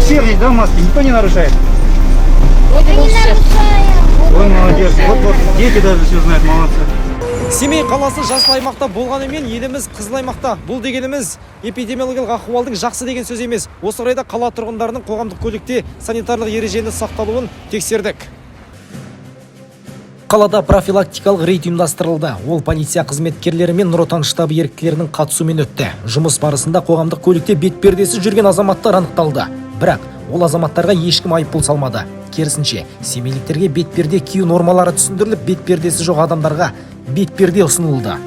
всех здесь, да, маски? Никто не нарушает? Вроде бы у всех. Ой, молодец. Вот, вот, дети даже все знают, молодцы. Семей қаласы жасыл аймақта болғанымен, еліміз қызыл аймақта. Бұл дегеніміз эпидемиологиялық ахуалдың жақсы деген сөз емес. Осы орайда қала тұрғындарының қоғамдық көлікте санитарлық ережені сақталуын тексердік. Қалада профилактикалық рейд ұйымдастырылды. Ол полиция қызметкерлері мен Нұр Отан штабы еріктілерінің қатысуымен өтті. Жұмыс барысында қоғамдық көлікте бетпердесіз жүрген азаматтар анықталды. Бірақ ол азаматтарға ешкім айыппұл салмады. Керісінше, семейліктерге бетперде кию нормалары түсіндіріліп, бетпердесі жоқ адамдарға бетперде ұсынылды.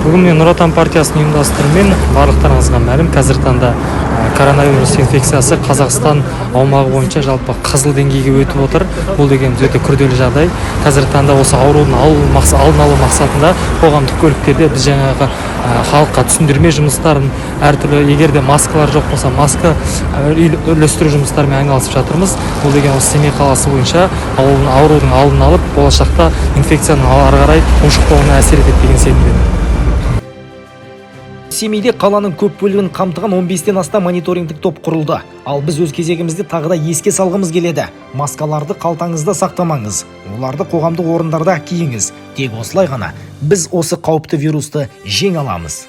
Бүгін мен Нұр Отан партиясының ұйымдастыруымен, барлықтарыңызға мәлім, қазіргі таңда коронавирус инфекциясы Қазақстан аумағы бойынша жалпы қызыл деңгейге өтіп отыр. Бұл дегеніміз өте күрделі жағдай. Қазіргі таңда осы аурудың алдын алу мақсатында қоғамдық көліктерде біз жаңағы халыққа түсіндірме жұмыстарын, әртүрлі, егер де маскалар жоқ болса, маска үлестіру жұмыстарымен айналысып жатырмыз. Бұл деген осы Семей қаласы бойынша аурудың алдын алып, болашақта инфекцияның ары қарай ушықпауына әсер етеді деген сенімдемін. Семейде қаланың көп бөлігін қамтыған 15-тен астам мониторингтік топ құрылды. Ал біз өз кезегімізде тағы да еске салғымыз келеді. Маскаларды қалтаңызда сақтамаңыз. Оларды қоғамдық орындарда киіңіз. Тек осылай ғана біз осы қауіпті вирусты жеңе аламыз.